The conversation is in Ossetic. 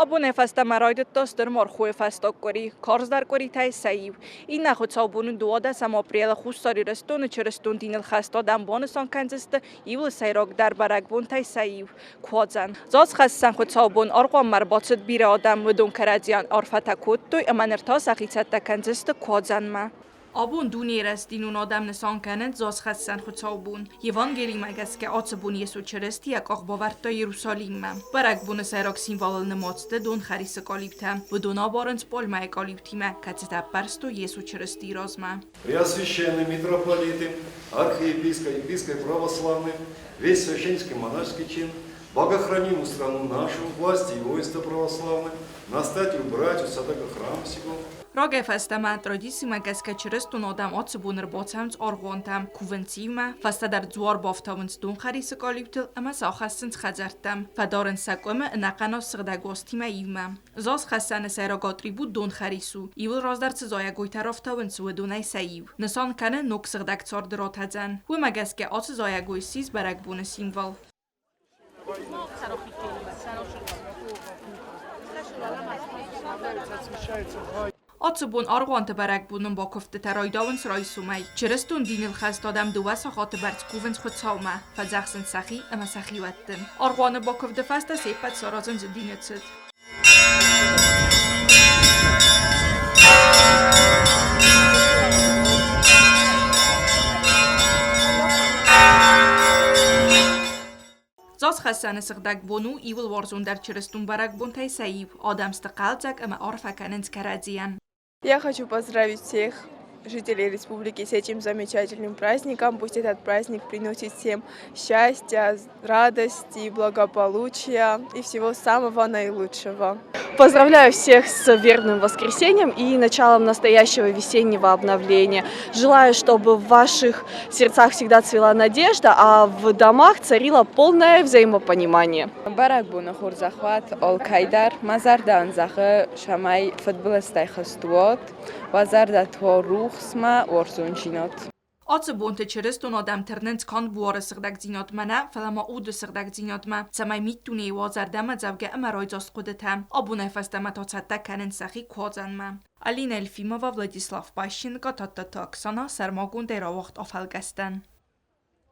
Абонӕй фӕстӕмӕ райдыдта стыр мархойы фӕстаг къуыри, карздӕр къуыритӕй сӕ иу. Иннӕ хуыцаубоны 12 апрелы Хуссар Ирыстоны чырыстон диныл хӕст адӕм банысан кӕндзысты иууыл сӕйрагдӕр бӕрӕгбонтӕй сӕ иу – Куадзӕн. Зазхӕссӕн хуыцаубон аргъуанмӕ ӕрбацыд бирӕ адӕм, уыдон кӕрӕдзийӕн арфӕтӕ кодтой ӕмӕ ныр та сӕхи цӕттӕ кӕндзысты Куадзӕнмӕ. Абон дунейы рӕстдинон адӕм нысан кӕнынц Зазхӕссӕн хуыцаубон. Евангелимӕ гӕсгӕ ацы бон Йесо Чырысти йӕ къах бавӕрдта Иерусалиммӕ. Бӕрӕгбоны сӕйраг символыл нымад сты донхӕрисы къалиутӕ. Уыдон абарынц пальмӕйы къалиутимӕ, кӕцытӕ ӕппӕрстой Йесо Чырыстийы размӕ. Преосвященный митрополиты, архиепископ, епископ православный, весь священнический монашеский чин, богохранимую страну нашу, власти и воинство православных, настоятелю братью садака храма сего. Рагӕй фӕстӕмӕ традицимӕ гӕсгӕ чырыстон адӕм ацы бон ӕрбацӕуынц аргъуантӕм, кувынц иумӕ, фӕстӕдӕр дзуар бафтауынц донхӕрисы къалиутыл ӕмӕ сӕ ахӕссынц хӕдзӕрттӕм, фӕдарынц сӕ къуымы ӕнӕхъӕн аз сыгъдӕг уазтимӕ иумӕ. Зазхӕссӕны сӕйраг атрибут донхӕрис у, иуыл раздӕр цы зайӕгойтӕ рафтауынц, уыдонӕй сӕ иу. Нысан кӕны ног сыгъдӕг царды ратӕдзӕн. Уымӕ гӕсгӕ ацы зайӕгой ссис бӕрӕгбоны символ. Ацы бон аргъуанты бӕрӕгбонон бакуывдтытӕ райдауынц райсомӕй. Чырыстон диныл хӕст адӕм дыууӕ сахаты бӕрц кувынц Хуыцаумӕ, фӕдзӕхсынц сӕхи ӕмӕ сӕ хиуӕтты. Аргъуаны бакуывды фӕстӕ се ппӕт саразынц дины цыд. Зазхӕссӕны сыгъдӕг бон у иууыл уарзондӕр чырыстон бӕрӕгбонтӕй сӕ иу. Адӕм сты хъӕлдзӕг ӕмӕ арфӕ кӕнынц кӕрӕдзийӕн. Я хочу поздравить всех жителей республики с этим замечательным праздником. Пусть этот праздник приносит всем счастья, радости, благополучия и всего самого наилучшего. Поздравляю всех с вербным воскресеньем и началом настоящего весеннего обновления. Желаю, чтобы в ваших сердцах всегда цвела надежда, а в домах царило полное взаимопонимание. Бӕрӕгбоны хорзӕх уӕд алкӕйдӕр. Мӕ зӕрдӕ ын зӕгъы, цӕмӕй фыдбылызтӕй хызт уат, уӕ зӕрдӕты уа рухсмӕ уарзондзинад. Ацы бонты чырыстон адӕм тырнынц канд буары сыгъдӕгдзинадмӕ нӕ, фӕлӕ ма уды сыгъдӕгдзинадмӕ, цӕмӕй миддунейы уа зӕрдӕмӕдзӕугӕ ӕмӕ райдзаст хъуыдытӕ. Абонӕй фӕстӕмӕ та цӕттӕ кӕнынц сӕхи куадзӕнмӕ. Алина Елфимова, Владислав Пащенко, Тадтаты Оксана сӕрмагондӕй рауагъд афӕлгӕстӕн.